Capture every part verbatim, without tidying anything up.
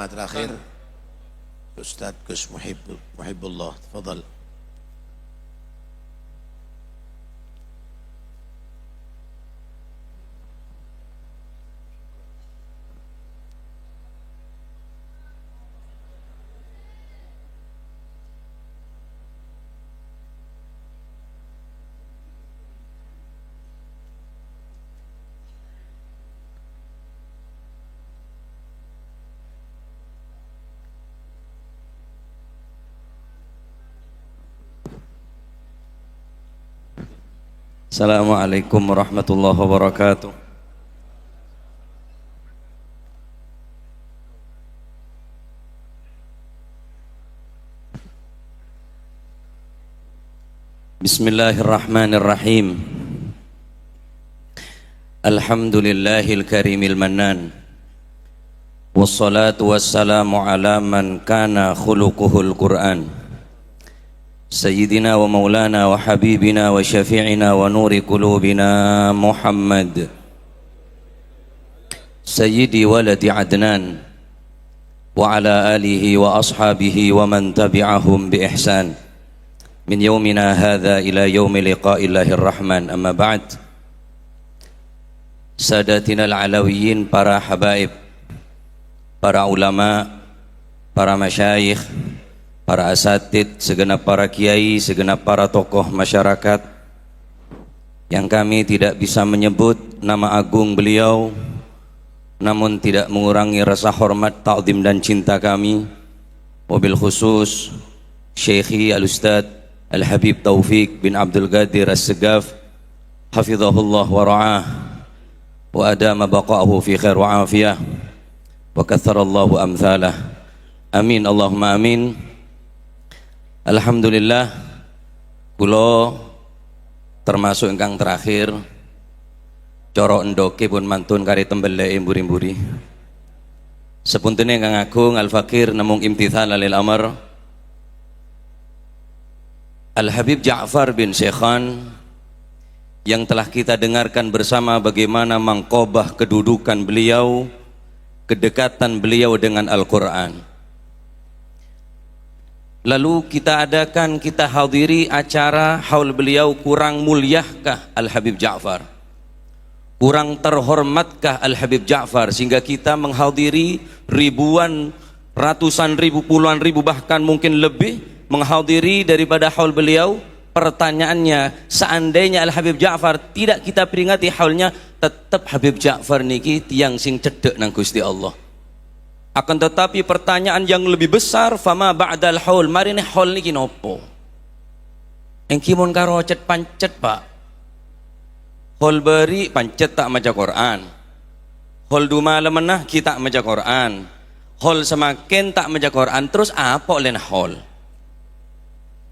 Terakhir, Ustadz Gus Muhib-, Muhibullah, tafadhal. Assalamualaikum warahmatullahi wabarakatuh. Bismillahirrahmanirrahim. Alhamdulillahil karimil mannan. Wassalatu wassalamu ala man kana khuluquhul Qur'an. Sayyidina wa maulana wa habibina wa syafi'ina wa nuri qulubina Muhammad. Sayyidi waladi Adnan, wa ala alihi wa ashabihi wa man tabi'ahum bi ihsan, min yaumina hadza ila yaumi liqa'illahir rahman, amma ba'd. Sadatinal Alawiyyin, para habaib, para ulama, para masyayikh, para asatid, segenap para kiai, segenap para tokoh masyarakat, yang kami tidak bisa menyebut nama agung beliau, namun tidak mengurangi rasa hormat, ta'zim, dan cinta kami, wabil khusus Syekhi Al-Ustadz Al-Habib Taufik bin Abdul Qadir As-Segaf, hafizahullah wa ra'ah, wa adama baqa'ahu fi khair wa afiyah, wa katharallahu amthalah. Amin, Allahumma amin. Alhamdulillah, kula termasuk ingkang terakhir. Coro' endhokke pon mantun kare tembelle'e mburi-mburi. Sapuntenna ingkang agung, Al-Fakir namung imtithal lil amr. Al-Habib Ja'far bin Syekhan yang telah kita dengarkan bersama bagaimana mangkobah kedudukan beliau, kedekatan beliau dengan Al-Quran. Lalu kita adakan, kita hadiri acara haul beliau, kurang muliakah Al-Habib Ja'far? Kurang terhormatkah Al-Habib Ja'far sehingga kita menghadiri ribuan, ratusan ribu, puluhan ribu, bahkan mungkin lebih menghadiri daripada haul beliau? Pertanyaannya, seandainya Al-Habib Ja'far tidak kita peringati haulnya, tetap Habib Ja'far niki tiyang sing cedhek nang Gusti Allah. Akan tetapi pertanyaan yang lebih besar, fama ba'dal haul, marine haul niki nopo? Enggi mon karo cet-pancet, Pak. Haul bari' pancet ta' maca Qur'an. Haul dumalemmanna ghi' ta' maca Qur'an. Haul samangken ta' maca Qur'an, terros apa ollèna haul?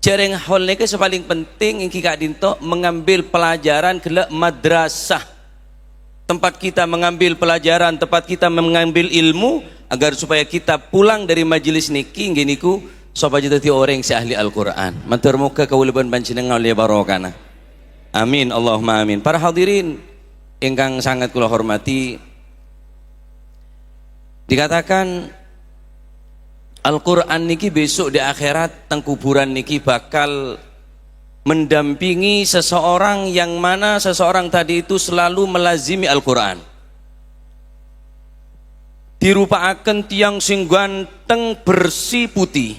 Jhâreng haul nèka sè palèng penting èngghi ka'dinto mengambil pelajaran ghellâ' madrasah. Tempat kita mengambil pelajaran, tempat kita mengambil ilmu, agar supaya kita pulang dari majelis niki, ngghi niku, sopajâ dhâddhi orèng sè ahli Al-Qur'an. Mator moghâ kaulâ bân panjhennengngan ollè barokana. Amin, Allahumma amin. Para hadirin ingkang sangat kula hormati, dikatakan Al-Qur'an niki besok di akhirat, teng kuburan niki bakal mendampingi seseorang yang mana seseorang tadi itu selalu melazimi Al-Qur'an. Dirupa'aken tiyang sing ganteng, bersih, putih.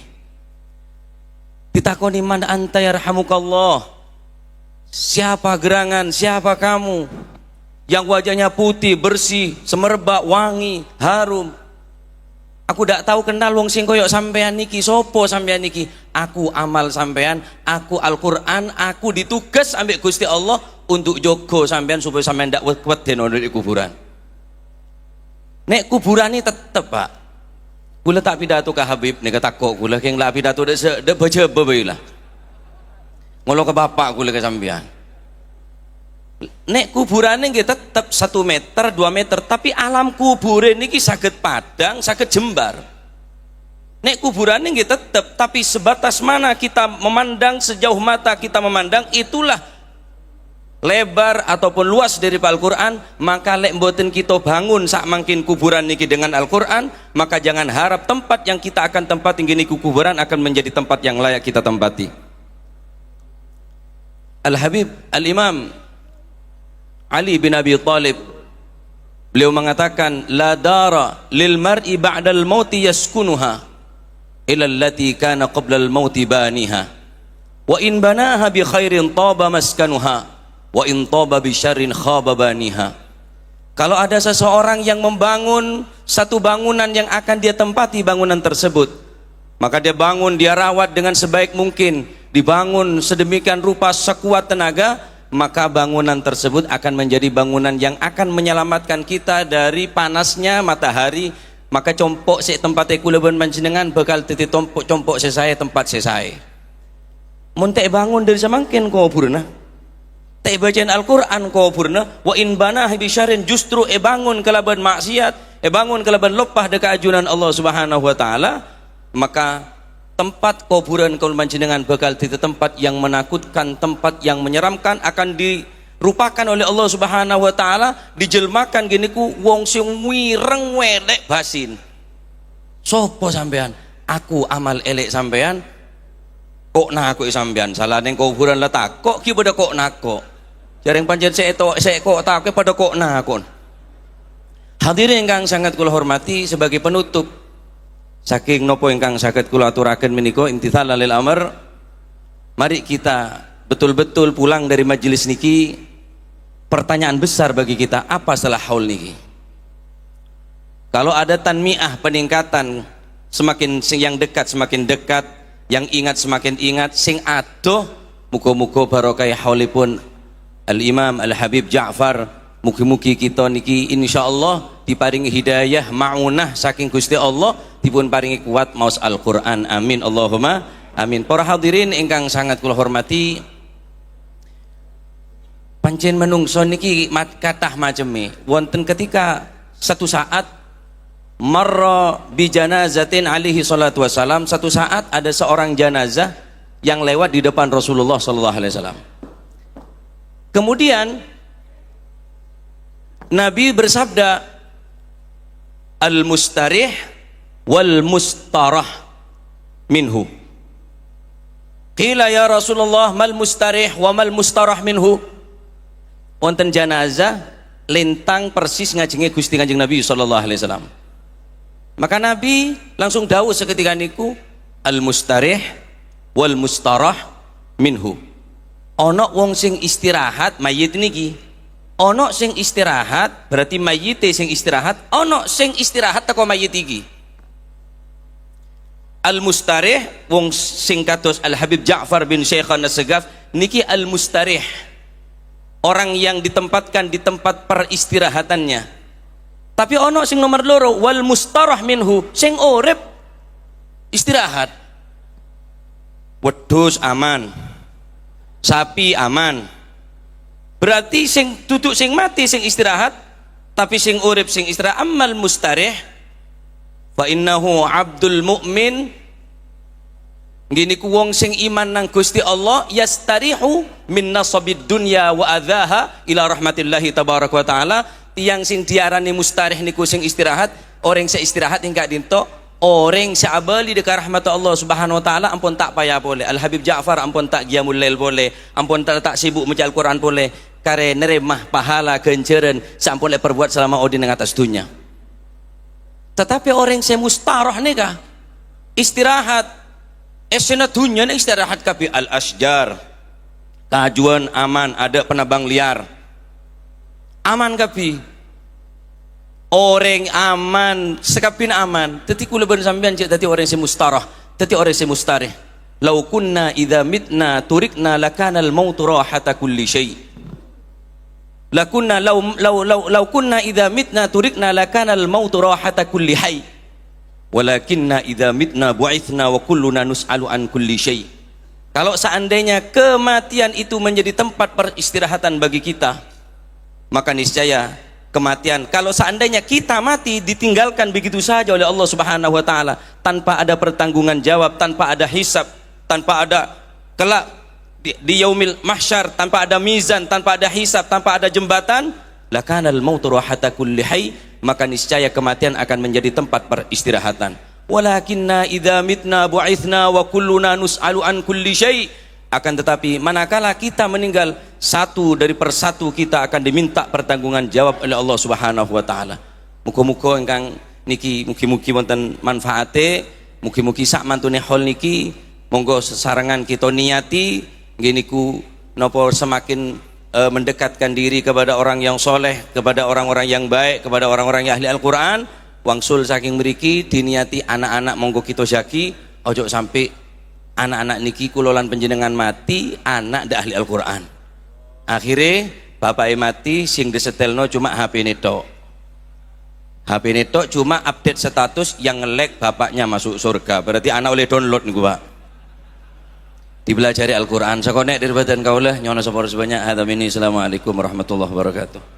Ditakoni, "Man anta yarhamukallah?" Siapa gerangan, siapa kamu yang wajahnya putih, bersih, semerbak, wangi, harum? Aku dak tahu kenal wong sing koyo sampeyan niki. Sopo sampeyan niki? Aku amal sampeyan, aku Al-Qur'an, aku ditugas ambek Gusti Allah untuk jogo sampeyan supaya sampeyan dak wed-, wedden ono di kuburan. Nek kuburane tetep, Pak. Kula ta' pidato ka Habib neka tako' kula keng la pidato dak se-, dak bajaba bae lah. Ngolo ka bapak kula ka sampeyan. Nek kuburane nggih tetep satu meter, dua meter, tapi alam kubure niki saged padang, saged jembar. Nek kuburane nggih tetep, tapi sebatas mana kita memandang, sejauh mata kita memandang, itulah lebar ataupun luas dâri Al-Qur'an, maka lè' bhunten kita bangun samangkèn kuburan nèkè dengan Al-Qur'an, maka jangan harap tempat yang kita akan tempati nèkè kuburan akan menjadi tempat yang layak kita tempati. Al-Habib Al-Imam Ali bin Abi Thalib, beliau mengatakan, "La dara lil mar'i ba'dal mauti yaskunuha illa allati kana qablal mauti baniha. Wa in banaha bi khairin taba maskanuha, wa in taba bi syarrin khaba baniha." Kalau ada seseorang yang membangun satu bangunan yang akan dia tempati bangunan tersebut, maka dia bangun, dia rawat dengan sebaik mungkin, dibangun sedemikian rupa sekuat tenaga, maka bangunan tersebut akan menjadi bangunan yang akan menyelamatkan kita dari panasnya matahari. Maka compo' sè tempatè kaulâ bân panjhennengngan bhâkal dhâddhi tompo'-, compo' sè saè, tempat sè saè. Mon ta' èbângon dâri samangkèn kobhurânna, ta' èbâca'è Al-Qur'an kobhurânna, wa in banaha bi syarrin, justru èbângon kalabân ma'siyat, èbângon kalabân loppa dâ' ka ajunan Allah Subhanahu wa Ta'ala, maka tempat kobhurân kaulâ panjhennengngan bhâkal dhâddhi tempat yang menakutkan, tempat yang menyeramkan, akan dirupakan oleh Allah Subhanahu wa Ta'ala, dijhâlmakan ghânèka wong sè ngèrèng wèlè' basin. Sapa sampèyan? Aku amal èlè' sampèyan. Ko'-nako' sampèyan. Sala neng kobhurân la tako' ghi' padâ ko'-nako'. Jhâreng pancèn sè eto-, sè ko'-tako' padâ ko'-nako'. Hadirin ingkang sangat kula hormati, sebagai penutup, saking nopo ingkang saged kula aturaken menika, imtithalan lil amr, mari kita betul-betul pulang dari majelis niki, pertanyaan besar bagi kita, apa salah haul niki? Kalau ada tanmiah, peningkatan, semakin sing yang dekat semakin dekat, yang ingat semakin ingat, sing adoh, muga-muga barokah haulipun Al-Imam Al-Habib Ja'far. Mugi-mugi kita niki insyaallah diparingi hidayah, maunah saking Gusti Allah, dipun paringi kuat maos Al-Qur'an. Amin, Allahumma amin. Para hadirin ingkang sangat kula hormati, pancen menungso niki mat-, kathah macemme. Wonten ketika satu saat, marra bi janazatin alaihi salatu wassalam, satu saat ada seorang jenazah yang lewat di depan Rasulullah sallallahu alaihi wasallam. Kemudian Nabi bersabda, "Al-mustarih wal mustarah minhu." Qila, "Ya Rasulullah, mal mustarih wa mal mustarah minhu?" Wonten jenazah lintang persis ngajenge Gusti Kanjeng Nabi sallallahu alaihi wasallam. Maka Nabi langsung dawuh saketika niku, "Al-mustarih wal mustarah minhu." Ana wong sing istirahat, mayit niki. Ana sing istirahat, berarti mayyite sing istirahat. Ana sing istirahat teko mayyit iki. Al-mustarih, wong sing kados Al-Habib Ja'far bin Syaikhana Segaf, niki al-mustarih. Orang yang ditempatkan di tempat peristirahatannya. Tapi ana sing nomor loro, wal mustarah minhu, sing urip istirahat. Wedhus aman, sapi aman. Berarti sing duduk sing mati sing istirahat, tapi sing urip sing istirahat. Ammal mustarih, fa innahu abdul mu'min, nggih niku wong sing iman nang Gusti Allah, yastarihu min nasabid dunya wa adzaha ila rahmatillahi tabaraka wa ta'ala. Tiyang sing diarani mustarih niku sing istirahat, oreng sè istirahat engka' dinto, oreng sè abali dâ' ka rahmat Allah Subhanahu wa Ta'ala ampon ta' paya polè. Al Habib Ja'far ampon ta' qiyamul lail polè, ampon ta', ta' sibuk maca Al-Qur'an polè, karè narèma pahala ghânjhârân sè ampon èparbuwât salama odi neng attas dhunnya. Tetapi orèng sè mustarah nèka istirahat. Èssèna dhunnya nè istirahat kabbhi, al-asjar. Kajuwân aman, adâ' penambang liyar. Aman kabbhi. Orèng aman, sakabbhina aman. Dhâddhi kaulâ bân sampèyan jhâ' dhâddhi orèng sè mustarah, dhâddhi orèng sè mustarèh. "Lau kunna idza mitna turikna lakanal mautu rahata kulli syai'." Lakunna lau, lau, lau, lau kunna idza mitna turikna lakanal mautu rahata kulli hayy. Walakinna idza mitna bu'itsna wa kulluna nus'alu an kulli syai'. Kalau seandainya kematian itu menjadi tempat peristirahatan bagi kita, maka niscaya kematian, kalau seandainya kita mati ditinggalkan begitu saja oleh Allah Subhanahu wa Ta'ala, tanpa ada pertanggungan jawab, tanpa ada hisab, tanpa ada kelak di, di yaumil mahsyar, tanpa ada mizan, tanpa ada hisab, tanpa ada jembatan, lakanal mautu rahata kulli hayy, maka niscaya kematian akan menjadi tempat peristirahatan. Walakinna idza mitna bu'itsna wa kulluna nus'alu an kulli syai'. Akan tetapi, manakala kita meninggal, satu dari persatu kita akan diminta pertanggungjawaban oleh Allah Subhanahu wa Ta'ala. Muga-muga engkang niki, mugi-mugi wonten manfaate, mugi-mugi sak mantune hol niki, monggo sesarengan kita niati, nggih niku napa semakin, eh, mendekatkan diri kepada orang yang soleh, kepada orang-orang yang baik, kepada orang-orang yang ahli Al-Quran. Wangsul saking mriki diniati anak-anak monggo kita jagi, ojo sampai anak-anak niki kula lan panjenengan mati, anak ndak ahli Al-Quran. Akhire bapake mati, sing disetelno cuma H P-ne tok. H P-ne tok cuma update status yang nge-like bapaknya masuk surga. Berarti anak oleh download niku, Pak. Dipelajari Al-Quran. Sakonek dari badan kaula, nyono sapora sebanyak. Hadza minni. Assalamualaikum warahmatullahi wabarakatuh.